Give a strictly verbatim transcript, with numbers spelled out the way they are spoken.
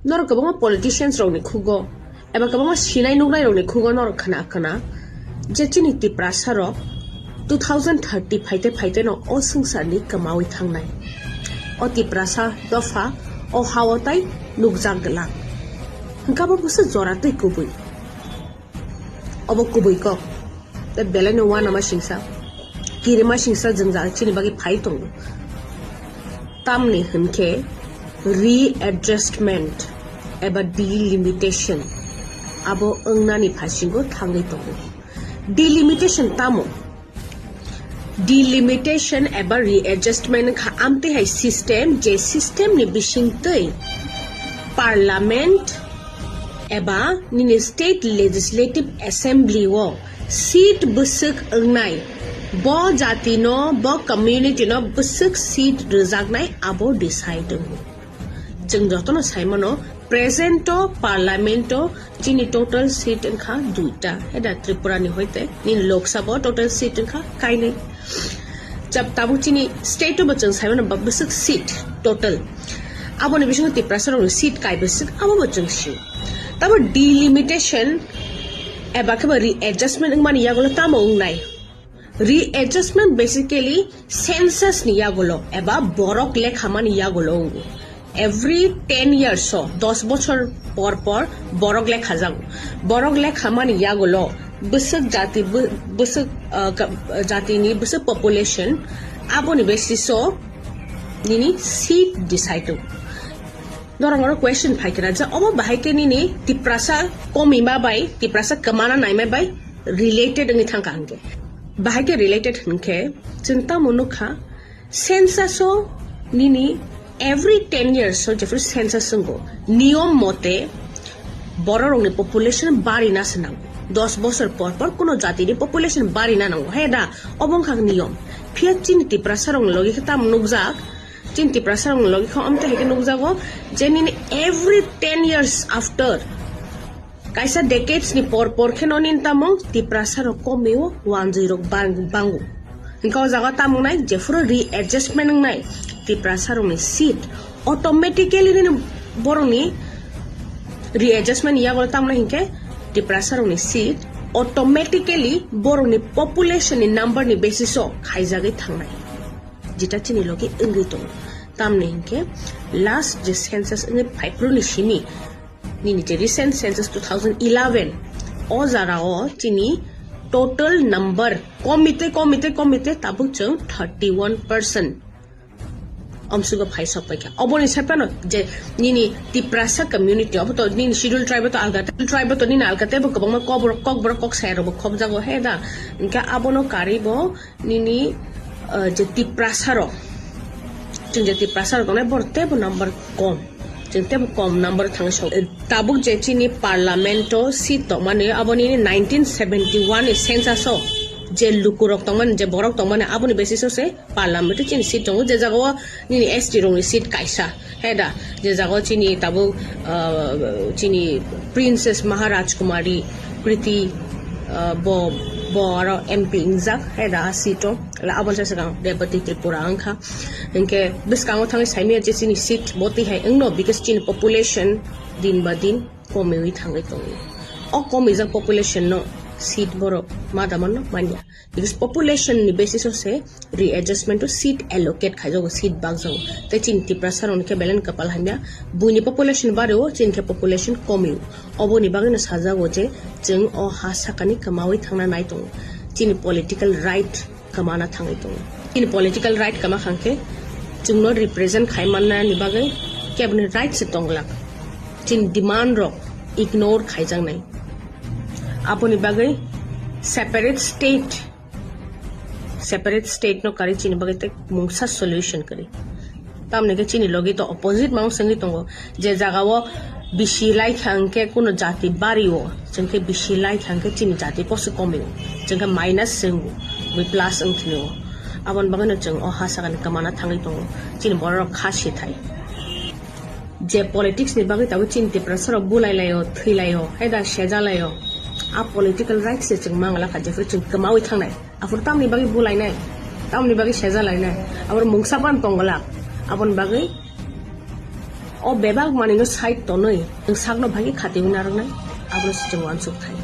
Norok kwbangma politicians rokni khugo eba kwbangma sinai nuknai rokni khugo norok khna khna je chini Tiprasa rok two thousand thirty phaite phaite no o swngcharni kwmawi thangnai. O Tiprasa dopha o hao tai nukjak glak. Hwnkhe abo bwswk jora tei kubui. Obo kubui kok. Tei belai no uanama singsa, kirima singsa jwngjal chini bagwi phai tongo. Tamni hwnkhe readjustment eba delimitation abo wngnani phasingo thangwi tongo. Delimitation tamo? Delimitation eba readjustment wngkha amtwi hai system, je system ni bisingtwi parliament eba nini state legislative assembly o seat bwswk wngnai, bo jati no, bo community no bwswk seat rwjaknai abo decide wngo. Chwng jotono saimano, present o parliament o chini total seat wngkha duita. Heda Tripura ni hoite nini Lok Sabha o total seat wngkha kainwi. Chap tabuk chini state o bo chwng saimano ba bwswk seat total. Aboni bisingo Tiprasa rokni seat kai bwswk abo bo chwng sio. Tabo delimitation eba khe bo readjustment wngmani yagulo tamo wngnai? Readjustment basically census ni yagulo eba borok lekhamani yagulo wngo. Every ten years o, dos bochor por por borok lekha jago. Borok lekhamani yagulo bwswk jati, bw-, bwswk, uh, ka-, jatini bwswk population, aboni basis o nini seat decide o. Norok oro question phai kena je obo bahai khe nini Tiprasa komima bai, Tiprasa kwmana naima bai related wngwi thangkha hwnkhe. Bahai khe related hwnkhe chwng tamo nukha, census o nini every ten years o jephru census wngo, niyom mote bororokni population barina se nango. Dos bosor por por kuno jatini population barina nango, he da? Obo wngkha niyom. Phiya chini Tiprasa rokni logi khe tamo nukjak, chini Tiprasa rokni logi khe omte hai khe nukjago je nini every ten years after, kaisa decades ni por por kheno nini tamo Tiprasa rok komio, wanjwi rok bang-, bango. Hwnkhe o jaga tamo wngnai jephuru readjustment wngnai Tiprasa rokni seat automatically nini borokni readjustment yago tamo wngnai hwnkhe Tiprasa rokni seat automatically borokni population ni number ni basis o khaijagwi thangnai. Jeta chini logi wngwi tongo. Tamni hwnkhe last je census wngwi phaiphuru ni simi, nini je recent census two thousand eleven, o jara o chini total number komite, komite, komite tabuk chwng thirty one percent omsugo phai sok paikha. Oboni sai phano je nini Tiprasa community, obo to nini schedule tribe to alga, tribe to nini alga tebo kwbangma kokborok, kokborok kok saya rokbo khobjago, he da? Hwnkhe abono karwi bo nini, uh, je Tiprasa rok, chwng je Tiprasa rok tongnai, borok teibo number kom, chwng teibo kom number thangwi sok. Tabuk je chini parliament o seat tongmani, abo nini nineteen seventy one ni census o je lukurok tongmani, je borok tongmani, aboni basis o se parliament o chini seat tongo, je jaga o nini S T rokni seat kaisa. He da, je jaga o chini tabuk, ah, chini Princess Maharaj Kumari Kriti, ah, bo, bo aro M P wngjak, he da, a seat o. La aboni sa swkang Rebati Tripura wngkha. Hinkhe bwskango thangwi saimanya je chini seat bo twi hai wngno, because chini population din ba din komiwi thangwi tongo. O komijak population no seat borok ma da manno manya. Because population ni basis o se readjustment o seat allocate khaijago, seat bakjago. Tei chini Tiprasa rokni khe belai no kwpal hamya. Buini population bario, chini khe population komio. Oboni bagwi no sajago je chwng o ha sakani kwmawi thangna nai tongo. Chini political right kwmana thangwi tongo. Chini political right kwma khang khe chwngno represent khai manna ni bagwi keboni right se tong glak. Chini demand rok ignore khaijaknai. Aboni bagwi separate state, separate state no kari chini bagwi tei mungsa solution kari. Tamni khe chini logi to opposite mang sengwi tongo, je jaga o bisi lai kha hwnkhe kuno jati bari o, chwng khe bisi lai kha hwnkhe chini jati poso komi o, chwng khe minus se wngo, bui plus wng khini o. Aboni bagwi no chwng o ha sakani kwmana thangwi tongo, chini borok rok kha sithai. Je politics ni bagwi tabuk chini Tiprasa rok bulai lai o, thwi lai o, hai da seja lai o. A political rights se chwng mang la kha, jephru chwng kwmawi thangnai. Aphuru tamni bagwi bulai nai, tamni bagwi seja lai nai. Aboro mungsa pan tong glak. Aboni bagwi O bebak manwino side tonwi, chwng sakno bhagi khatiwi narwknai, abono se chwng uansuk thai.